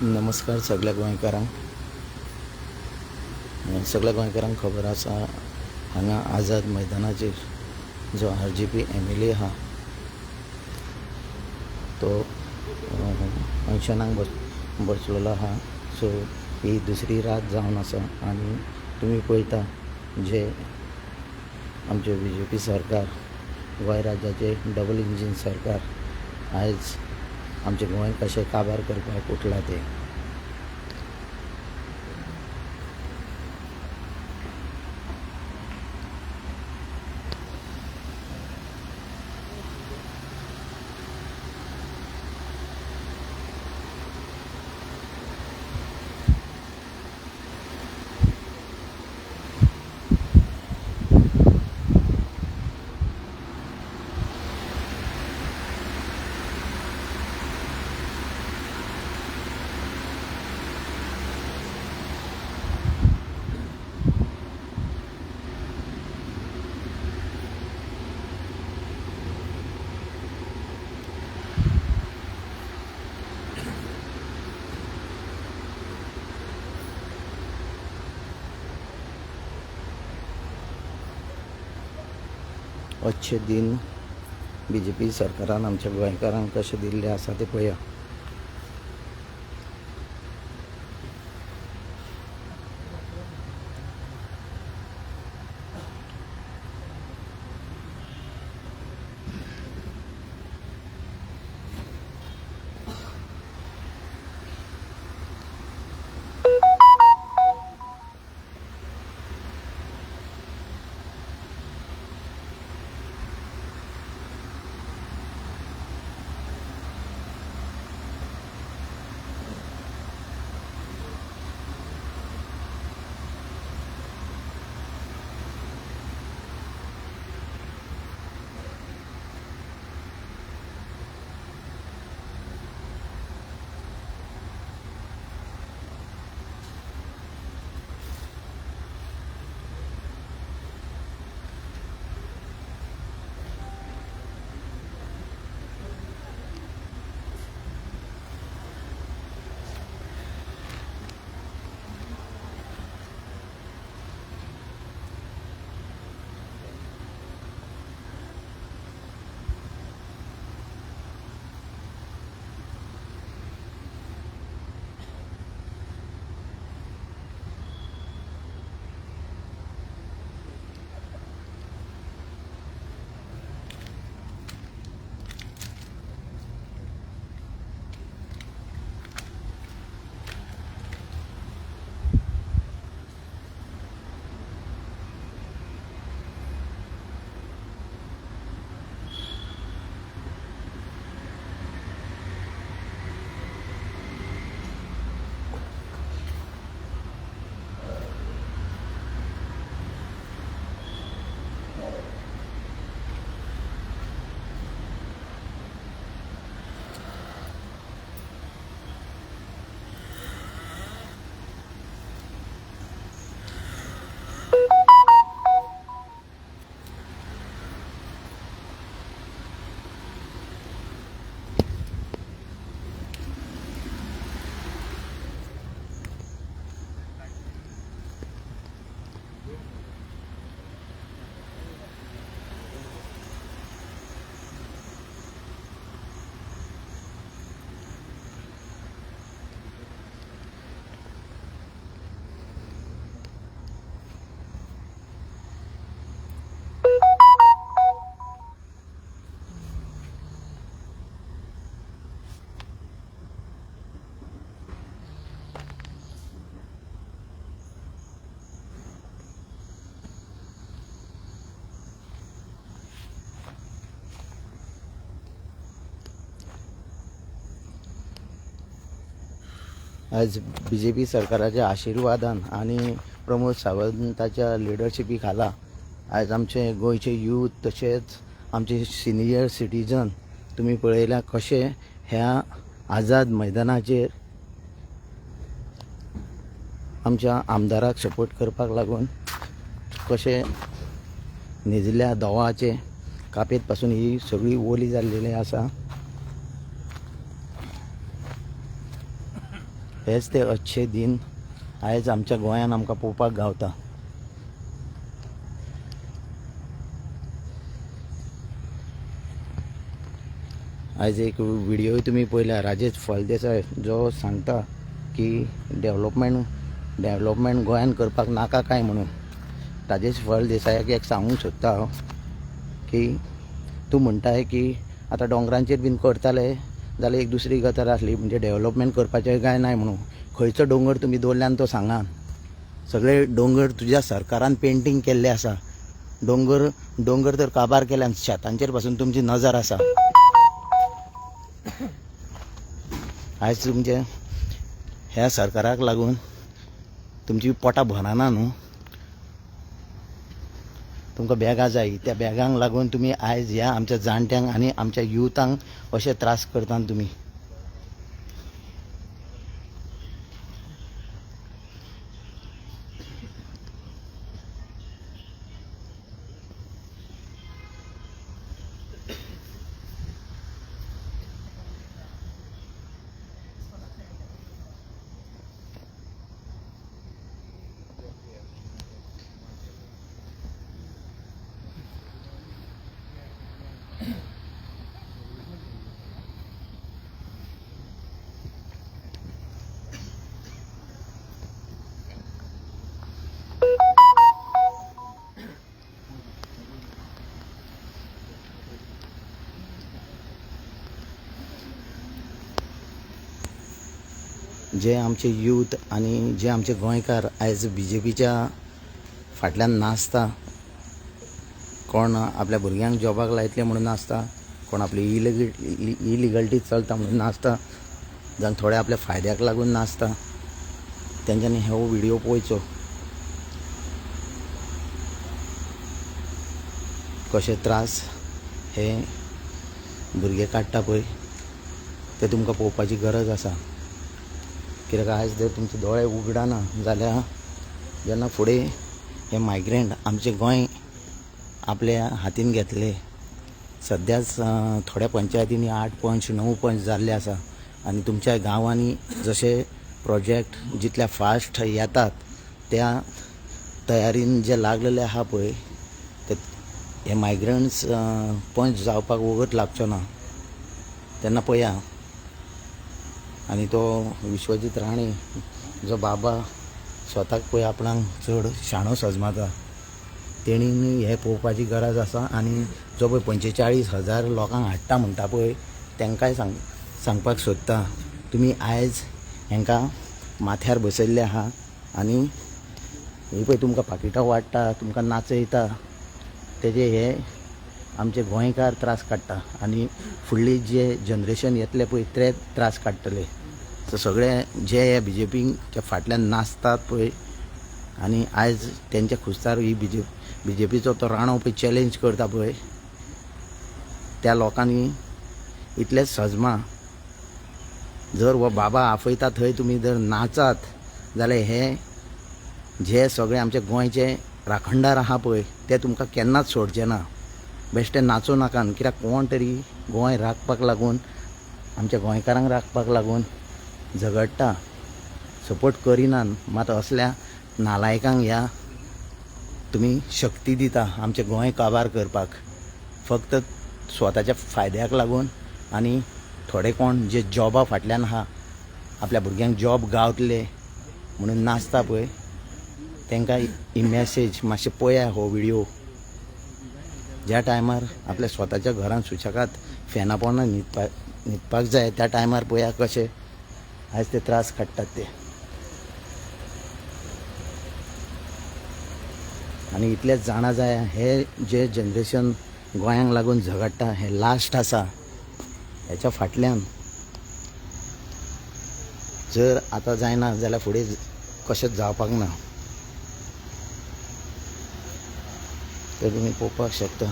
नमस्कार सगळ्या गोंयकारांक. सगळ्या गोंयकारांक खबर आसा, हांगा आझाद मैदानाचेर जो RGP MLA आहा तो अनशनाक बसलेलो आहा. सो ही दुसरी रात जावन आसा आनी तुमी पळयता जे आमचे BJP सरकार, गोंय राज्याचे डबल इंजीन सरकार आयज आमचें गोंय कशें काबार करपाक उठलां तें. अच्छे दिन BJP सरकारान आमच्या गोंयकारांक कशें दिल्लें आसा तें पळया. आयज BJP सरकाराच्या आशिर्वादान आनी प्रमोद सावंताच्या लिडरशिपी खाला आयज आमचे गोंयचे यूथ तशेंच आमचे सिनियर सिटीजन तुमी पळयल्या कशें ह्या आझाद मैदानाचेर आमच्या आमदाराक सपोर्ट करपाक लागून कशें न्हिजल्या दोवाचे कापेत पासून ही सगळी ओली जाल्लेली आसा. हेच ते अच्छे दिन आयज आमच्या गोंयान आमकां पळोवपाक गावता. आयज एक व्हिडिओ तुमी पळयल्या, राजेश फळदेसाय जो सांगता की डेवलपमेंट गोंयान करपाक नाका काय म्हणून. राजेश फळदेसायाक एक सांगूंक सोदता हांव की तूं म्हणटाय की आतां दोंगरांचेर बीन करताले जाल्यार एक दुसरी गजाल आसली, म्हणजे डेवलपमेंट करपाचें काय नाय म्हणून. खंयचो दोंगर तुमी दवरल्यान तो सांगात. सगळे दोंगर तुज्या सरकारान पेंटींग केल्ले आसा. दोंगर दोंगर तर काबार केल्यान, शेतांचेर पासून तुमची नजर आसा. आयज तुमचे ह्या सरकाराक लागून तुमची पोटां भरना न्हू. तुमकां बॅगां जाय, त्या बॅगांक लागून तुमी आयज ह्या आमच्या जाणट्यांक आनी आमच्या युथांक अशे त्रास करतात तुमी. जे आमचे यूथ आनी जे आमचे गोंयकार आयज बी जे पीच्या फाटल्यान नाचता, कोण आपल्या भुरग्यांक जॉबाक लायतले म्हणून नाचता, कोण आपली इलिगल्टी चलता म्हणून नाचता, जावं थोडे आपल्या फायद्याक लागून नाचता. तेंच्यांनी हो व्हिडिओ पळोवचो, कशे त्रास हे भुरगे काडटा पळय ते तुमकां पळोवपाची गरज आसा. कित्याक आयज जर तुमचे दोळे उगडना जाल्यार जेन्ना फुडें हे मायग्रंट आमचें गोंय आपल्या हातीन घेतले. सद्याच थोड्या पंचायतींनी 8 पंच 9 पंच जाल्ले आसा आनी तुमच्या गांवांनी जशे प्रोजेक्ट जितल्या फास्ट येतात त्या तयारीन जे लागलेले आहा पळय ते हे मायग्रंट्स पंच जावपाक वगत लागचो ना. तेन्ना पळया. आनी तो विश्वजीत राणे जो बाबा स्वताक पळय आपणाक चड शाणो सजमाता, तेणीन हें पळोवपाची गरज आसा. आनी जो पळय 45,000 लोकांक हाडटा म्हणटा पळय तांकांय सांगपाक सोदता, तुमी आयज हांकां माथ्यार बसयल्ले आहा आनी ही पळय तुमकां पाकिटां वाडटा, तुमकां नाचयता, तेजे हे आमचे गोंयकार त्रास काडटा आनी फुडली जे जनरेशन येतले पळय ते त्रास काडटले. सो सगळे जे हे बी जे पीच्या फाटल्यान नाचतात पळय आनी आयज तेंच्या खुस्तार ही बी जे पीचो तो राणो पळय चॅलेंज करता पळय, त्या लोकांनी इतलेंच सजमा, जर हो बाबा आफयता थंय तुमी जर नाचात जाल्यार हे जे सगळे आमचे गोंयचे राखणदार आहा पळय ते तुमकां केन्नाच सोडचे ना. बेश्टे नाचूं नाका, कित्याक कोण तरी गोंय राखपाक लागून, आमच्या गोंयकारांक राखपाक लागून झगडटा, सपोर्ट करिनात. मात असल्या नालायकांक ह्या तुमी शक्ती दिता आमचें गोंय काबार करपाक, फक्त स्वताच्या फायद्याक लागून. आनी थोडे कोण जे जॉबा फाटल्यान आहा, आपल्या भुरग्यांक जॉब गावतले म्हणून नाचता पळय, तांकां ही मॅसेज मातशें पळया हो व्हिडिओ. ज्या टायमार आपल्या स्वताच्या घरान सुशेगाद फॅना पोंदा न्हिदपाक जाय त्या टायमार पळया कशे आयज ते त्रास काडटात ते. आनी इतलेंच जाणा जाय, हे जे जनरेशन गोंयांक लागून झगडटा हें लास्ट आसा. हेच्या फाटल्यान जर आतां जायना जाल्यार फुडें कशेंच जावपाक ना. तर तुमी पळोवपाक शकता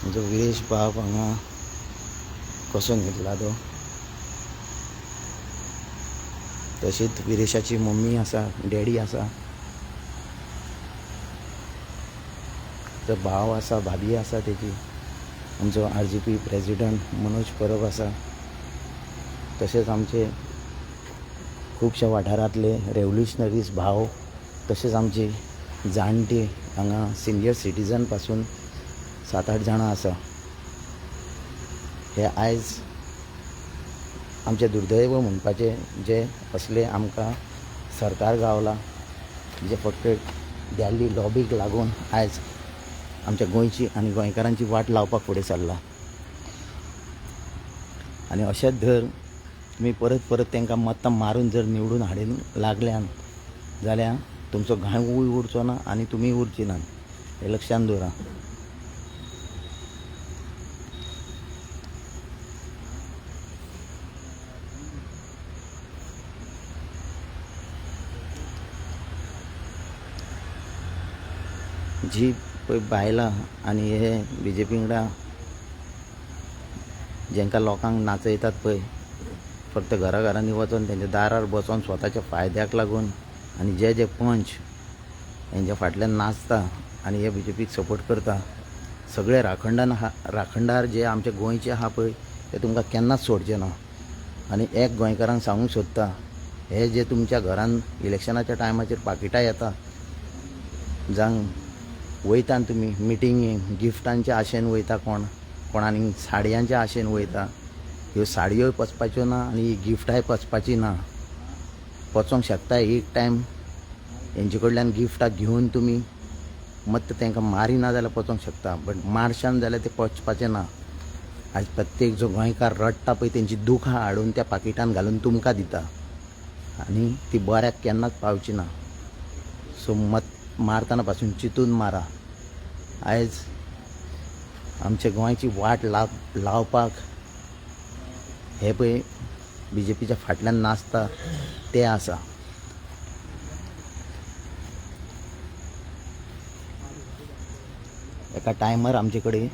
म्हजो विरेश बाब हांगा कसो न्हिदला तो. तशीच विरेशाची मम्मी आसा, डॅडी आसा, तो भाव आसा, भाभी आसा तेजी, आमचो RGP president Manoj Parab आसा, तशेंच आमचे खुबश्या वाठारांतले रेवोल्युशनरीज भाव तशेंच आमचे जाणटे हांगा सिनियर सिटीजन पासून 7-8 जाणां आसा. हे आयज आमचें दुर्दैव म्हणपाचें जे असले आमकां सरकार गावला जे फक्त दिल्ली लॉबीक लागून आयज आमच्या गोंयची आनी गोंयकारांची वाट लावपाक फुडें सरला. आनी अशेंच धर तुमी परत परत तांकां मतां मारून जर निवडून हाडून लागल्यान जाल्यार तुमचो गांवूय उरचो ना आनी तुमी उरची ना, हें लक्षांत दवरा. जी पळय बायलां आनी हे बीजेपी वांगडा जेंकां लोकांक नाचयतात पळय, फक्त घरा घरांनी वचोन तेंच्या दारार बसोन स्वताच्या फायद्याक लागून आनी जे जे पंच हेंच्या फाटल्यान नाचता आनी हे बीजेपीक सपोर्ट करता, सगळे राखणदार राखणदार जे आमचे गोंयचे आहा पळय ते तुमकां केन्नाच सोडचे ना. आनी एक गोंयकारांक सांगूंक सोदता, हे जे तुमच्या घरान इलेक्शनाच्या टायमाचेर पाकिटां येता, जावं वयता तुमी मिटिंगेक गिफ्टांच्या आशेन वयता, कोण कोण साडयांच्या आशेन वयता, ह्यो साडयोय पचपाच्यो ना आनी ही गिफ्टांय पचपाची ना. पचोंक शकता एक टायम हेंचे कडल्यान गिफ्टां घेवन तुमी मत तांकां मारिना जाल्यार पचोंक शकता, बट मारशान जाल्यार ते पचपाचें ना. आज प्रत्येक जो गोंयकार रडटा पळय तेंची दुखां हाडून त्या पाकिटान घालून तुमकां दिता आनी ती बऱ्याक केन्नाच पावची ना. सो मत मारतना पासून चिंतून मारा. आयज आमच्या गोंयची वाट लावपाक हे पळय बीजेपीच्या फाटल्यान नाचता ते आसा. एका टायमार आमचे कडेन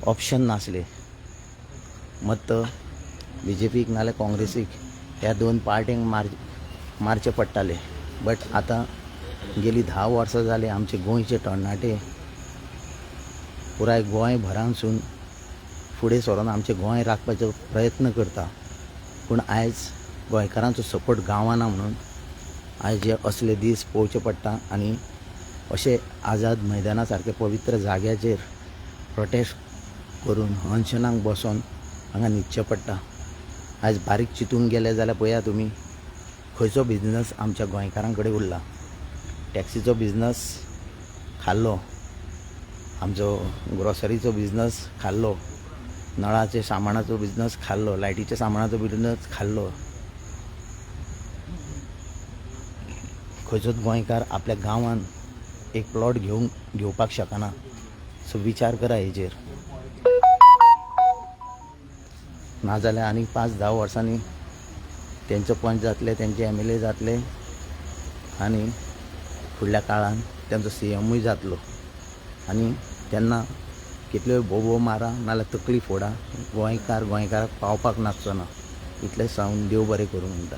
ऑप्शन नासले, मत बीजेपीक नाल्यार काँग्रेसीक ह्या दोन पार्ट्यांक मारचे पडटाले. बट आतां गेली 10 वर्सां जाली आमचे गोंयचे तरणाटे पुराय गोंय भरानसून फुडें सरोन आमचें गोंय राखपाचो प्रयत्न करता. पूण आयज गोंयकारांचो सपोर्ट गावना म्हणून आयज हे असले दीस पळोवचे पडटा आनी अशे आझाद मैदाना सारके पवित्र जाग्याचेर प्रोटेस्ट करून अनशनाक बसोन हांगा न्हिदचें पडटा. आयज बारीक चिंतूंक गेले जाल्यार पळया तुमी खंयचो बिजनस आमच्या गोंयकारां कडेन उरला. टॅक्सीचो बिजनस खाल्लो, आमचो ग्रोसरीचो बिजनस खाल्लो, नळाचे सामानाचो बिजनस खाल्लो, लायटीच्या सामानाचो बिजनस खाल्लो. खंयचोच गोंयकार आपल्या गांवान एक प्लॉट घेवपाक शकना. सो विचार करा हेजेर. नाजाल्यार आनी 5-10 वर्सांनी तेंचो पंच जातले, तेंचे MLA जातले आनी फुडल्या काळान तेंचो CMूय जातलो. आनी तेन्ना कितल्योय बोबो मारा नाल्यार तकली फोडा, गोंयकार गोंयकाराक पावपाक नासचो ना. इतलें सांगून देव बरें करूं म्हणटा.